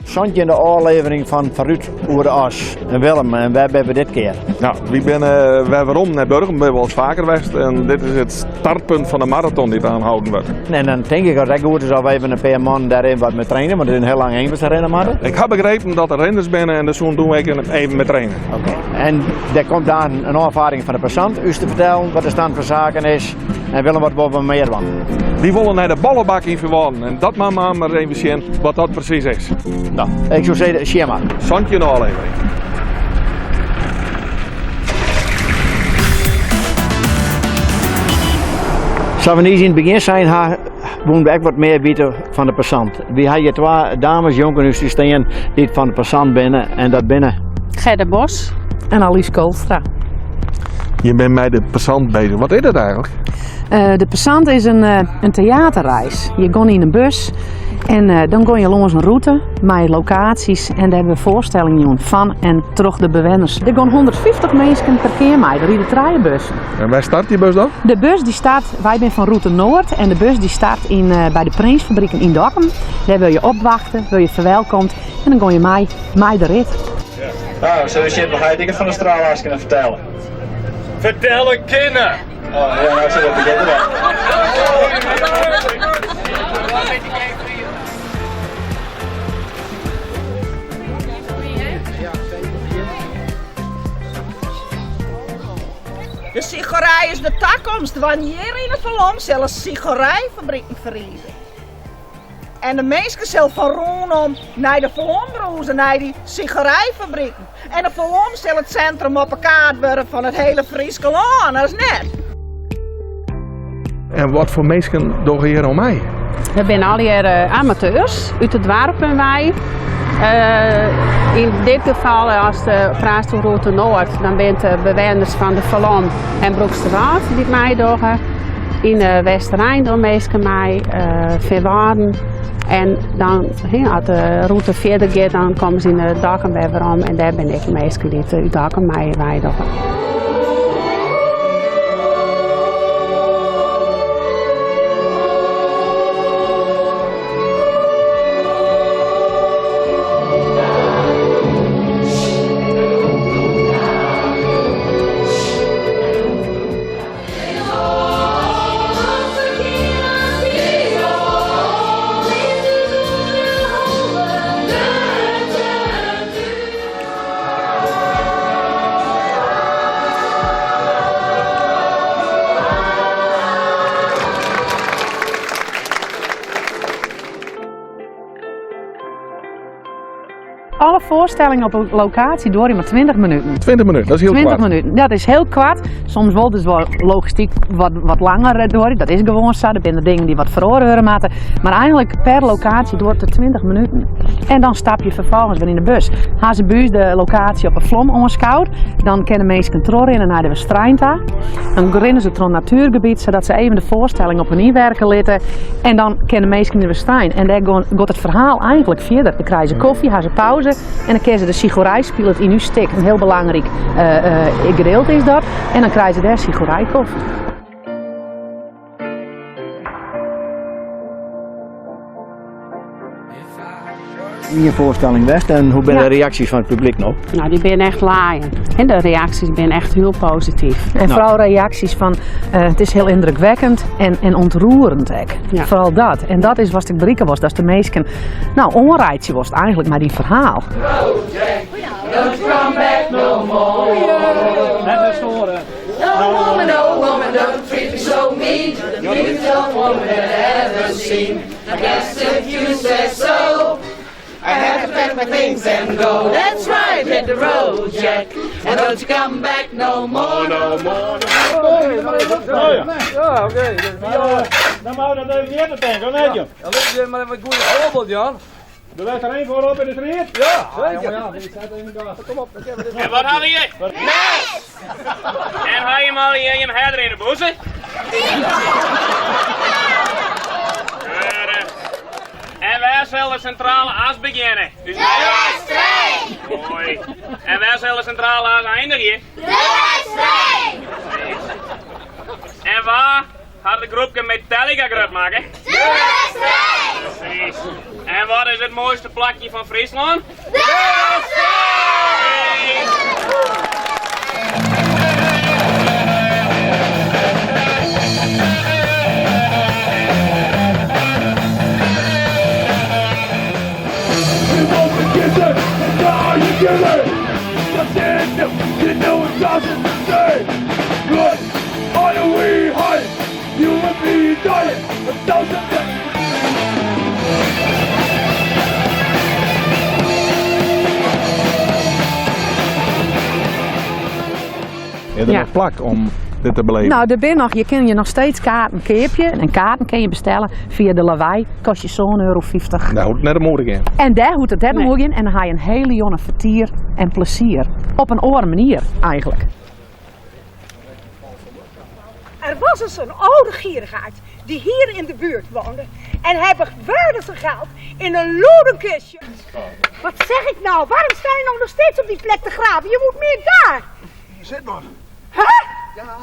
Santjinde ôflevering fan Foarút oer de As. En Willem, en wêr binne we dit kear? Nou, wy binne wer werom nei Burgum, binne we al faker west. En dit is it startpunt fan de maraton dy't oanholden wurdt. En dan tink ik as it goed is of even in pear mannen dêryn wat mei traine, want it is in hiel lang ein wat se rinne moatte. Ik ha begrepen dat der rinners binne en dêr soene doe ek even mei traine. Oké. En der komt dan in ôffaring fan de passant ús te fertellen wat de stand fan saken is. En Willem, wat wolle we mear dwaan? Wy wolle nei de bollebak yn Feanwâlden en dat moat men mar even sjen wat dat presys is. No, ik soe sizze, sjen mar. 17 ôflevering. Sa't we niis yn it begjin sein ha, woene we ek wat mear witte fan de passant. Wy ha hjir twa dames njonken ús te stean dy't fan de passant binne en dat binne... Gerda Bos en Alice Koolstra. Je bent mei de passant bezich. Wat is dat eigentlik? Eh, de passant is in, eh, in teaterreis. Je gaan yn in bus en eh, dan gean je lâns in rûte mei lokaasjes en dêr hawwe we foarstellingen jûn fan en troch de bewenners. Der gean 150 minsken per kear mei, der ride trije bussen. En wêr start dy bus dan? De bus dy start, wy binne fan Route Noord en de bus dy start yn, by de Prinsfabriken yn Dokkum. Dêr wurde je opwachte, wurde je ferwelkomd en dan gean je mei, mei de rit. Nou, sille we sjen wat hy ek fan de straalas kinne fertelle. Fertelle kinne! Oh, ja, nou sille we begjinne dan. De cichorei is de takomst, want hjir yn de Falom sille cichoreifabriken ferrize. En de minsken sille fan rûnom nei de Falom brûze, nei dy cichoreifabriken. En de Falom sil it sintrum op 'e kaart wurde fan it hiele Fryske lân, as net. En wat foar minsken dogge hjir oan mei? We binne allegear eh, amateurs út it doarp en wei. Eh, yn dit gefal, as de praatst oer Route Noord, dan binne it de bewenners fan de Falom en Broeksterwâld dy't meidogge. Yn de Westerein dogge minsken mei, uh, Feanwâlden. En dan, as de rûte fierder giet, dan komme se yn de Dokkum wer werom. En dêr binne ek minsken dy't út Dokkum mei meidogge. Alle foarstellingen op in lokaasje duorje mar 20 minuten. 20 minuten, dat is hiel 20 koart. minuten, dat is hiel koart. Soms wol dus wol logistyk wat, wat langer eh, duorje. Dat is gewoan sa. Der binne dingen dy't wat feroare wurde moatte. Mar eigentlik per lokaasje duorret it 20 minuten. En dan stap je ferfolgens wer yn de bus. Ha se by ús de lokaasje op 'e Flom oanskaud, dan kinne minsken trochrinne nei de Westerein ta. Dan rinne se troch it natuergebiet, sadat se even de foarstelling op hun ynwerke litte. En dan kinne minsken yn de Westerein. En dêr giet it ferhaal eigentlik fierder. Dan krije se kofje, ha se pauze en dan kinne se de cichorei spilet yn ús stik. In hiel belangryk eh, eh, gedeelte is dat. En dan krije se dêr cichoreikofje. Ien foarstelling west en hoe binne Ja. de reaksjes fan it publyk no? Nou, dy binne echt laaien. En de reaksjes binne echt hiel posityf. En foaral reaksjes fan eh, it is hiel yndrukwekkend en, en ûntroerend ek. Ja. Foaral dat. En dat is watst ek berikke wolst, dat de minsken nou, oanreitsje wolst eigentlik mei dyn ferhaal. Don't come back no more. No woman, no woman, don't treat me so mean. The beautiful woman that I ever seen. I guess if you say so, I have to pack my things and go. That's right, hit the road, Jack. And don't you come back no more, no more. Ja, oké. Dan mei dat even earder tinke, of net, joh? Ja, lit je mar even it goede foarbyld, Jan. Der leit der één foarop yn de tried. Ja, zeker. Ja, die staat even gas. Kom op, dan kunnen we dit. En wat hawwe je? Mes! En ha je al jim herder yn de bûse? Keurig. En wêr sil de sintrale as begjinne? De wedstriid! Moai. En wêr sil de sintrale as eindigje? De wedstriid! En wa hat it groepke Metallica grut makke? De wedstriid! Precies. Precies. En wat is it moaiste plakje fan Fryslân? Is der noch plak om dit te beleven? Nou, der binne noch, je kinne je noch steeds kaarten keapje. En kaarten kinne je bestelle fia de Lawei, kost je sân euro 50. Dêr hoecht it net om oer te gean. En dêr hoecht it net om oer te gean en dan ha je in hele jûn fertier en plezier. Op in oare manier eigenlik. Er was eens een oude gierigaard die hier in de buurt woonde. En hij bewaarde zijn geld in een loden kistje. Wat zeg ik nou? Waarom sta je nou nog steeds op die plek te graven? Je moet meer daar. Zit maar. Hè? Ja.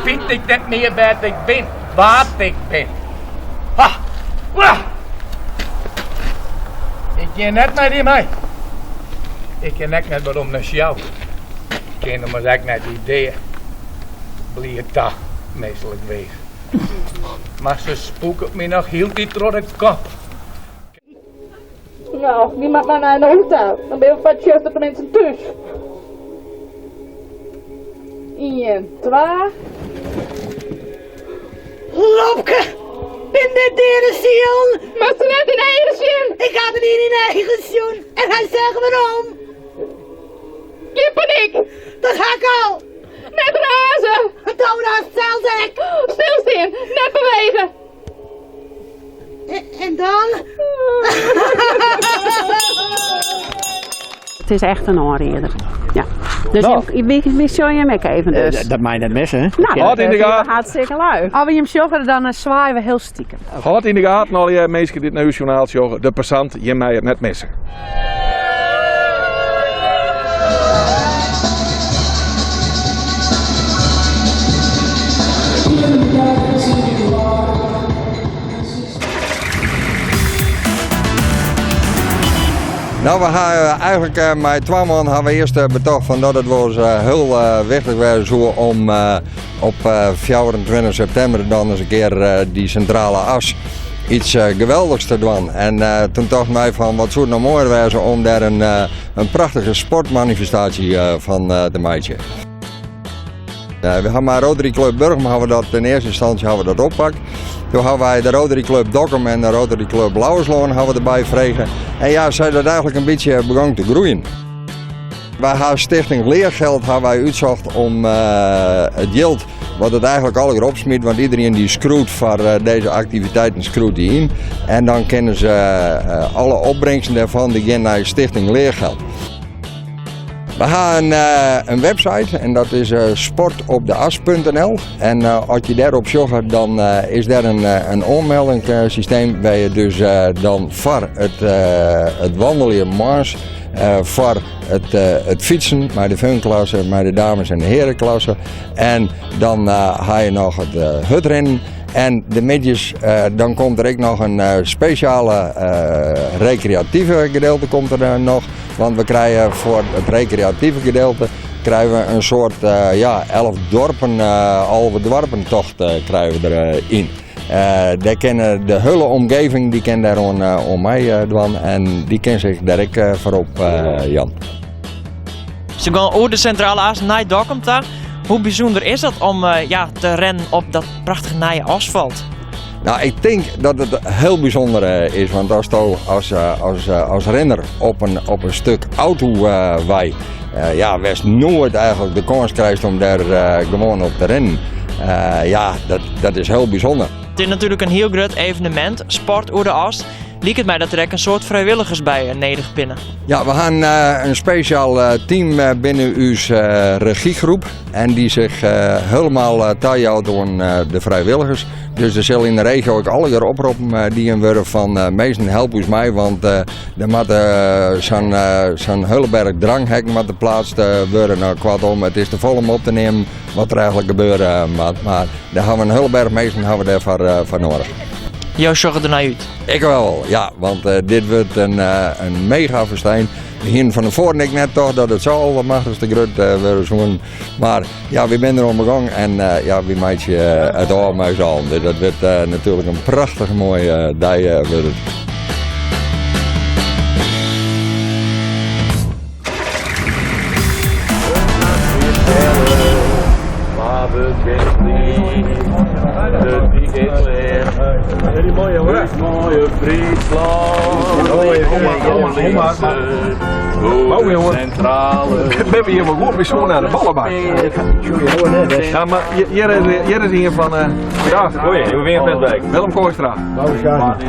Wit ik net mear wêr't ik bin, wa't ik bin. Ha! Wa! Ik gean net mei dy mei. Ik kin ek net werom nei Sjou. Ik kin ommers ek net dy dea. Bliid ta, minslik wees. Mar se spûket my noch hieltyd troch de kop. Nou, dy moat mar nei de hûs ta. Dan binne we foar it tsjuster teminsten thús. Ien, twa. Lobke, bin dit deade sielen? Moatst net yn eigen sjen. Ik ha it yn eigen sjoen en hy seach werom. Gjin panyk. Dat ha ik al. Net raze. Do raast sels ek. Stilstean, net bewege. En dan? It is echt in oanrieder. Ja. Dus Nou. wy sjogge jim ek even dus. Dat mei net misse, hè? Nou, Hâld yn de dat is gaten. hartstikke leuk. As we jim sjogge, dan eh, swaaie we hiel stikem. Hâld yn de gaten allegear minsken dy't nei ús sjoernaal sjogge. De passant, jim meie it net misse. Nou, we ha eigenlik eh, mei twa man ha we earst eh, betocht fan dat it wolris eh, hiel wichtich wêze soe om op 24 septimber dan ris in kear dy sintrale as iets geweldichs te dwaan. En toen tochten wy fan wat soe it no moaier wêze om dêr in, in prachtige sportmanifestaasje fan te meitsjen. We ha mei Rotary Club Burgum ha we dat yn earste ynstânsje ha we dat oppakt. Toen ha wy de Rotary Club Dokkum en de Rotary Club Lauwerslân ha we derby frege. En ja, sa is dat eigenlik in bytsje begûn te groeien. Wy ha Stichting Leergeld ha wy útsocht om it jild wat it eigenlik allegear opsmyt, want iedereen dy skriuwt foar dizze aktiviteiten skriuwt dy yn. En dan kinne se alle opbringsten dêrfan dy gean nei Stichting Leergeld. We ha in, in website en dat is sportopdeas.nl. En as je dêrop sjogge, dan is der in, in oanmeldingssysteem wêr je dus dan foar it, it wandeljen moarns, foar it, it fytsen mei de funklasse, mei de dames en de hearenklasse. En dan ha je noch it hurdrinnen. En de middeis dan komt der ek noch in spesjale rekreative gedeelte komt der noch. Want we krije foar it rekreative gedeelte krije we in soart ja, 11 dorpen, 11 doarpentocht krije we deryn. Dêr kinne de hiele omgeving dy kin dêr oan, oan meidwaan en dy kin sich dêr ek foar op jaan. Se gean oer de Sintrale As nei Dokkum ta. Hoe bysûnder is dat om ja, te rennen op dat prachtige nije asfalt? Nou, ik tink dat it hiel bysûnder is, want asto as, as, as rinner op in, op in stik autowei, ja, wêr'tst noait eigenlik de kâns krijst om dêr gewoan op te rinnen, ja, dat, dat is hiel bysûnder. It is natuerlik in hiel grut evenemint, sport oer de as. Liket my dat der ek in soad frijwilligers by nedich binne. Ja, we ha in spesjaal team binnen ús regiegroep en dy sich hielendal tajout oan de frijwilligers. Dus der sil yn de regio ek allegear oproppen dien wurde fan minsken help ús mei, want der moat sa'n sa'n hiele berch dranghekken moat der pleatst wurde. Nou, koartom, it is te folle om op te neamen wat der eigenlik gebeure moat, mar dêr ha we in hiele berch minsken ha we dêrfoar foar nedich. Jo sjogge der nei út? Ik wel, ja, want dit wurdt in, in mega festijn. We hienen fan tefoaren ek net tocht dat it sa aldermachtichste grut wurde soe. Mar ja, wy binne der oan begûn en ja, wy meitsje it ôf mei ús allen. Dus dat wurdt natuerlik in prachtich moaie dei wurdt it. Ben we hier wel goed bij naar de ballenbak? Ja, maar hier is, hier is een van... Uh, ja, Hoi, ik ben weer Vestdijk. Willem Kooistra.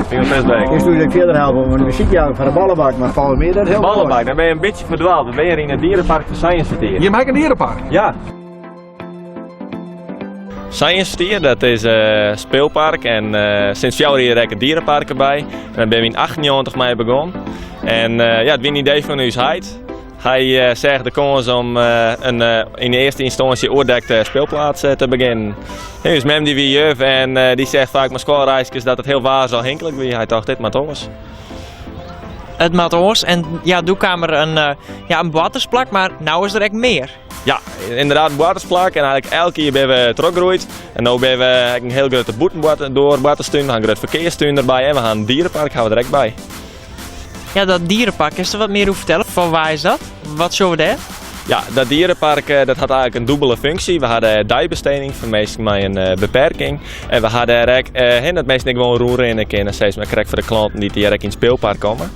Ik Vestdijk. Eerst doe ik verder helpen, want we zitten jou van de ballenbak, maar volgens mij dat heel Ballenbak, dan ben je een beetje verdwaald. Dan ben je in het dierenpark van Science Vertier. Je maakt een dierenpark? Ja. Science Vertier, dat is een speelpark en uh, sinds fjouwer jier ek it dierenpark derby. En dan binne we yn 98 mei begûn. En uh, ja, it wie in idee fan ús heit. Hy uh, seach de kâns om in, yn de earste ynstânsje oerdekte speelplaats te begjinnen. Hey, ús mem dy wie juf en dy seach faak mei skoalreiskes dat it hiel waarsôfhinklik wie. Hy tocht, dit moat oars. It moat oars en ja, doe kaam der in, ja, in boartersplak, mar no is der ek mear. Ja, ynderdaad in boartersplak en eigenlik elk jier binne we trochgroeid. En no binne we ek in hiel grutte bûtendoar boarterstún, we ha in grut ferkearstún derby en we ha in dierenpark ha we der ek by. Ja, dat dierenpark, kinst der wat mear oer fertelle? Fan wa is dat? Wat sjogge we dêr? Ja, dat dierenpark eh, dat hat eigenlik in dûbele funksje. We ha de deibesteding foar minsken mei in eh, beperking. En we ha dêr ek eh, dat minsken ek gewoan rûnrinne kinne, sis mar, krekt foar de klanten dy't hjir ek yn it speelpark komme.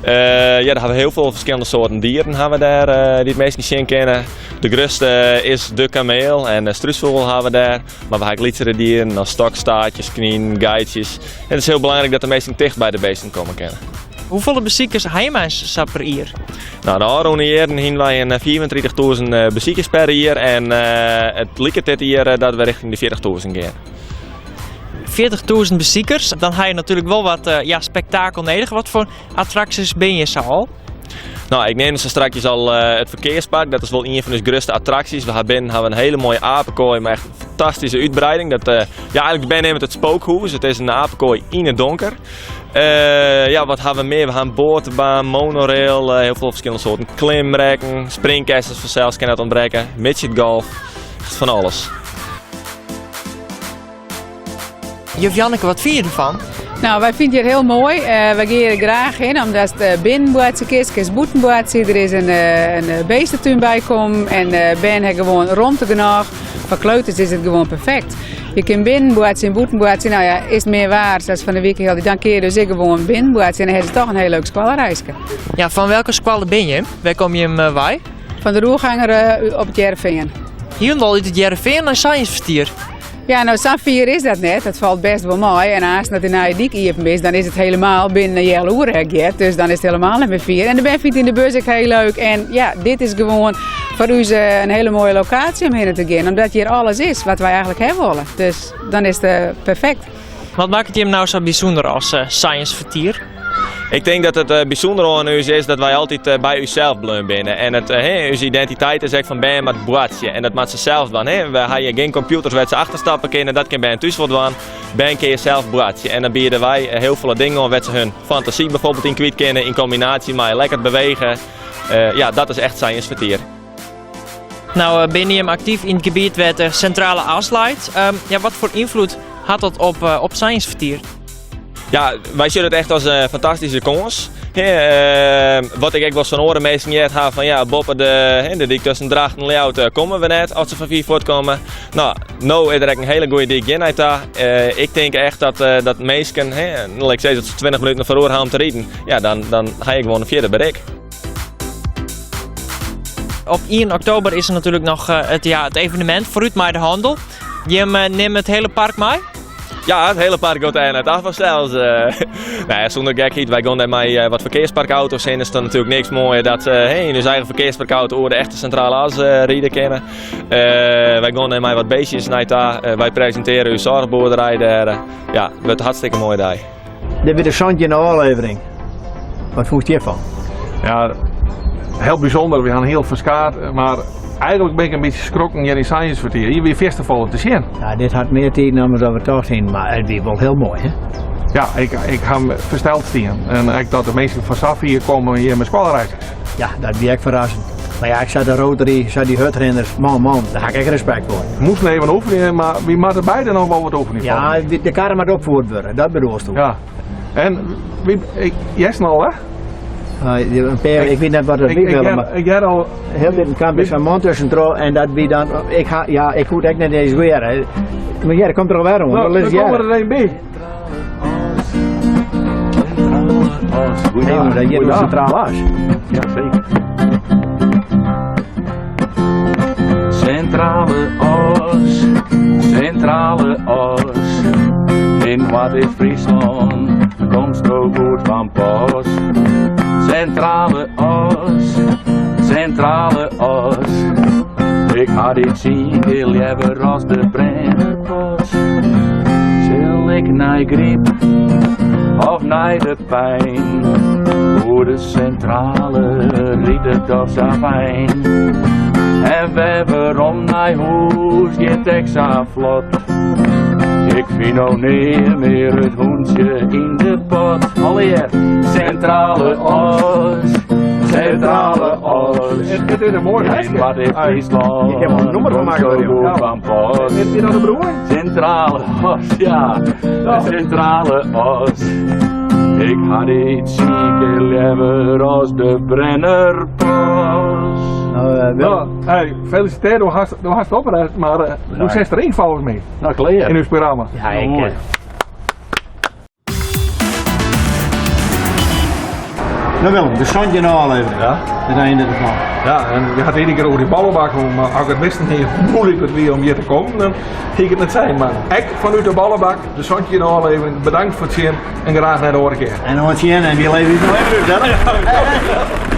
Ja, dêr ha we hiel folle ferskillende soarten dieren ha we dêr, dy't minsken sjen kinne. De grutste is de kameel en de strúsfûgel ha we dêr. Mar we ha ek lytsere dieren as stokstaartjes, kninen, geitsjes. En it is hiel belangryk dat de minsken ticht by de beesten komme kinne. Hoefolle besikers ha jim eins sa per jier? No, de ôfrûne jierren hiene wy in 35.000 besikers per jier en it liket dit jier dat we rjochting de 40.000 gean. 40.000 besikers, dan ha je natuerlik wol wat ja, spektakel nedich. Wat foar attraksjes binne hjir sa al? No, ik neamde sa strakjes al it ferkearspark. Dat is wol ien fan ús grutste attraksjes. We ha binnen ha we in hiele moaie apekoai mei echt in fantastyske útbreiding. Dat, ja, eigenlik de bern neame it it spookhûs. It is in apekoai yn it donker. Ja, wat ha we mear? We ha in boatebaan, monorail, hiel folle ferskillende soarten klimrekken, springkessens fansels kin net ûntbrekke, midgetgolf, echt fan alles. Juf Janneke, wat fyn je derfan? No, wy fine it hjir hiel moai. Uh, wy gean hjir graach hinne omdat it uh, binnen boartsje kinst, kinst bûten boartsje. Der is in, uh, in beestetún by kommen en bern ha gewoan romte genôch. Foar kleuters is it gewoan perfekt. Je kin binnen boartsje en bûten boartsje. No ja, is it min waar, sa as fan de wike hiel, dan kin je dus ek gewoan binnen boartsje en dan ha se toch in hiel leuk skoalreiske. Ja, fan welke skoalle bin je? Wêr komme jim wei? Fan de Roerganger op it Hearrenfean. Hielendal út it Hearrenfean nei Science Vertier. Ja, no sa'n fier is dat net. Dat falt bêst wol mei. En aanst dat de nije dyk iepen is, dan is it hielendal binnen in healoere giet. Dus dan is it hielendal net mear fier. En de bern fynt yn de bus ek hiel leuk. En ja, dit is gewoan foar ús eh, in hiele moaie lokaasje om hinne te gean. Omdat hjir alles is wat wy eigenlik ha wolle. Dus dan is it eh, perfekt. Wat makket jim no sa bysûnder as eh, Science Vertier? Ik tink dat it eh, bysûnder oan ús is dat wy altyd eh, by ússels bleaun binne. En it, eh, ús identiteit is ek fan bern moat boartsje. En dat moat se sels dwaan. Hè. We ha hjir gjin kompjûters wêr't se achter stappe kinne. Dat kin bern thús wol dwaan. Bern kinne sels boartsje. En dan biede wy hiel folle dingen oan wêr't se hun fantasy bijvoorbeeld yn kwyt kinne. Yn kombinaasje mei lekker bewege. Ja, dat is echt Science Vertier. No binne jim aktyf yn it gebiet wêr't de Sintrale As leit. Um, ja, wat foar ynfloed hat dat op, op Science Vertier? Ja, wy sjogge it echt as in fantastyske kâns. uh, wat ik ek wol fan oare minsken heard ha fan ja, boppe de, de dyk tusken Drachten en Ljouwert eh, komme we net as se fan fier fuortkomme. No, no is der ek in hiele goede dyk hjir nei ta. Uh, ik tink echt dat, uh, dat minsken, hè, ik sis dat se 20 minuten foar oer ha om te riden, ja, dan, dan ha ik gewoan in fierder berik. Op 1 oktober is der natuerlik noch it, ja, it evenemint Foarút mei de Hannel. Jim nimme it hiele park mei? Ja, it hiele park giet dêr net af fansels. nee, sûnder gekheid, wy gean dêr mei wat ferkearsparkauto's hinne. Is dan natuerlik niks moaier dat se hey, yn ús eigen ferkearsparkauto oer de echte Sintrale As ride kinne. Wy gean dêr mei wat beestjes nei ta. Wy presintearje ús soarchboerderij dêr. Ja, it wurdt in hartstikke moaie dei. Dit wie de santjinde ôflevering. Wat fûnst hjirfan? Ja, hiel bysûnder. We ha in hiel ferskaat, mar eigenlik bin ik in bytsje skrokken hjir yn Science Vertier. Hjir wie fierste folle te sjen. Ja, dit hat mear tiid nommen dan we tocht hienen, mar it wie wol hiel moai, hè? Ja, ik, ik ha him fersteld stien. En ek dat de minsken fan safier komme hjir mei skoalreiskes. Ja, dat wie ek ferrassend. Mar ja, ik sa de Rotary, sa dy hurdrinners, man, man, dêr ha ik ek respekt foar. Moasten even oefenje, mar wy moatte beide noch wol wat oefenje. Ja, de karre moat opfierd wurde, dat bedoelst do. Ja. En wy, ik, hearst al, hè? In pear, ik wit net wat it wie, Willem, mar ik hear al hieltyd kaam der sa'n man tuskentroch en dat wie dan, ik ha, ja, ik koe it ek net eens hearre. Mar hear, komt der al wer oan. No, dan komme der even by. Nee, maar dat hjir de Sintrale As. Ja, seker. Sintrale As, Sintrale As. Yn Noardeast-Fryslân komsto goed fan pas. Sintrale As, Sintrale As. Ik ha dy tsien kear leaver as de Brennerpas. Sil ik nei Gryp of nei de Pein? Oer de sintrale rydt it dochs sa fijn. En wer werom nei hûs giet ek sa flot. Ik fyn no nea mear it hûntsje yn de pot. Allegear Sintrale As, Sintrale As. It is in moai In Noardeast-Fryslân. Je kinne wol in nûmer fan makke Goed fan pas. Is dit dan de bedoeling? Sintrale As, ja. De Sintrale As. Ik ha dy tsien kear leaver as de Brennerpas. Nou, hey, feliciteerd, do hast, do hast oprêst, mar uh, do sitst deryn folgens my. Nou, klear. Yn ús programma. Ja, ik, Moai. Nou Willem, de santjinde ôflevering. Ja. Het einde ervan. Ja, en je had iedere keer oer dy ballebak, maar as ik it wisten hie hoe moeilijk it wie om hjir te kommen, dan hie ik it net sein. Mar ek fanút de ballebak, de santjinde ôflevering, bedankt foar it sjen en graach nei de oare kear. En oant sjen en wy leverje ús noch even út, hè?